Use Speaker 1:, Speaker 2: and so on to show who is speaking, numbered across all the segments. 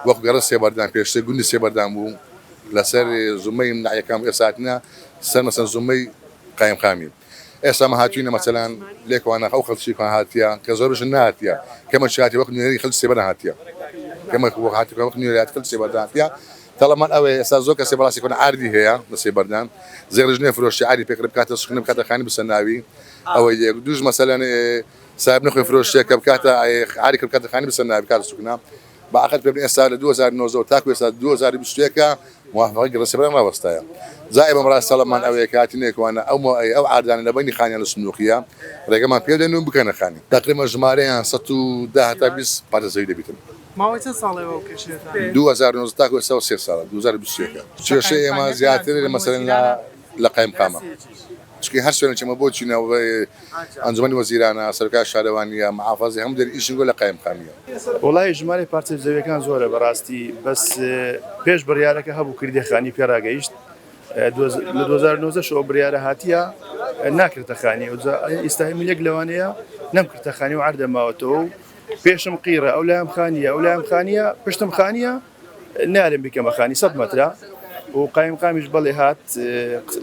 Speaker 1: وەکو گەڕە سێبەردان پێشتر گوندی سێبەردان بوو لەسەر زومەی ناحیەکان ئێستا هاتنە سەر مەسەن زومەی قایمقامی ئێستا مە هاتوینە مەسەلەن لێکوانە ئەو خەڵکی کوان هاتیە کە زۆربەشن نەهاتیە کەمە هاتیە وەک نوێنەری خەڵکی سێبەردان هاتیە کەمە وەک هاتیە وەک نوێنەری خەڵکی سێبەردان هاتیە تەڵەمان ئەوەیە ئێستا زۆر کەسێ بەڕاستی کۆنە عاردی هەیە لە سێبەردان زێڕیش نوێ فرۆشی عاری پێکرد بکاتە سوخنە بکاتە خانی بسە ناوی ئەوەی یەک دووش مەسەلەن سایب نەخۆی فرۆشیە کە بکاتە عاری کرد بکاتە خانی بسە ناوی بکاتە سوکنە بە عەقد پێ بن ئێستا لە 2019 تاکو ئێستا 2021 موافقەی گەڕە سێبەردان ڕاوەستایە جا ئێمە بەڕاست تەڵەمان ئەوەیە کە هاتینێکوانە ئەو ئەو عاردانە لە بەینی خانیان لە سندوقیە ڕێگەمان پێ بدەن و بکەنە خانی تەقریبەن ژمارەیان 110 هەتا 20 پارچە زەوی دەبیتن.
Speaker 2: ماوەی چەند ساڵە ئێوە ئەو کێشەیەتان؟
Speaker 1: 2019 تاکو ئێستا سێ ساڵە 2021 کێشەی ئێمە زیاتر مەسەلەن لە لە قایمقامە چونکە هەر شوێنێک ئێمە بۆ چینە ئەنجومەنی وەزیرانە سەرۆکای شارەوانیە محافەزی هەموو دەر ئیشن گۆ لە قایمقامیە.
Speaker 3: وەڵایی ژمارەی پارچە زەویەکان زۆرە بەڕاستی بەس پێش بڕیارەکە هەبوو کردی خانی پێ ڕاگەیشت لە 2019 شەوە بڕیارە هاتیە ناکرێتە خانی ئێستا من یەک لەوانەیە نەمکردە خانی و عەردە ماوەتەوە و پێشم قیڕە ئەو لایم خانیە ئەو لایم خانیە پشتم خانیە نارم بیکەمە خانی 100 مەترە و قایمقامیش بەڵێ هات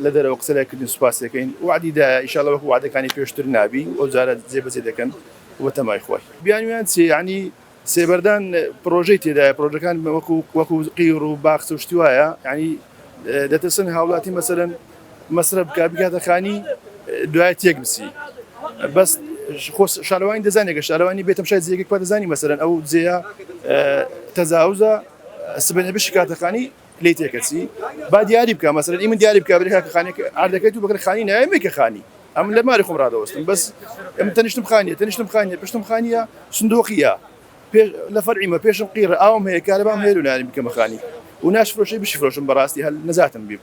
Speaker 3: لە دەرەوە قسە لەکردین سوپاسەکەین وعدی دا ئیشاڵە وەکو وعدەکانی پێشتر نابی ئەو جارە جێبەجێ دەکەن و تەمای خۆی بیانویان چی یعنی سێبەردان پرۆژەی تێدایە پرۆژەکان وەکو وەکو قیر و باخچە و شتی وایە یعنی دەترسن هاوڵاتی مەسەلەن مەسرەف بکا بگاتە خانی دوای تێک بچی بەس خۆ شارەوانی دەزانێت کە شارەوانی بێتم شای جێگەک پا دەزانی مەسەرەن ئەو جێیە تەجاوزە سبێنە بشکاتە خانی لێ تێکەچی با دیاری بکە مەسەرەن ئی من دیاری بکە برێ کاکە خانێک عردەکەیت و بەکرە خانی نایە مێکە خانی ئەم لە ماری خۆم ڕادەوەستم بەس ئەم تەنیشتم خانیە تەنیشتم خانیە پشتم خانیە سندۆقیە پێش لە فەرعیمە پێشم قیڕە ئاوم هەیە کارەبام هەیە و ناریم بکەمە خانی و ناشفرۆشەی بشیفرۆشم بەڕاستی هەر نەجاتم بی.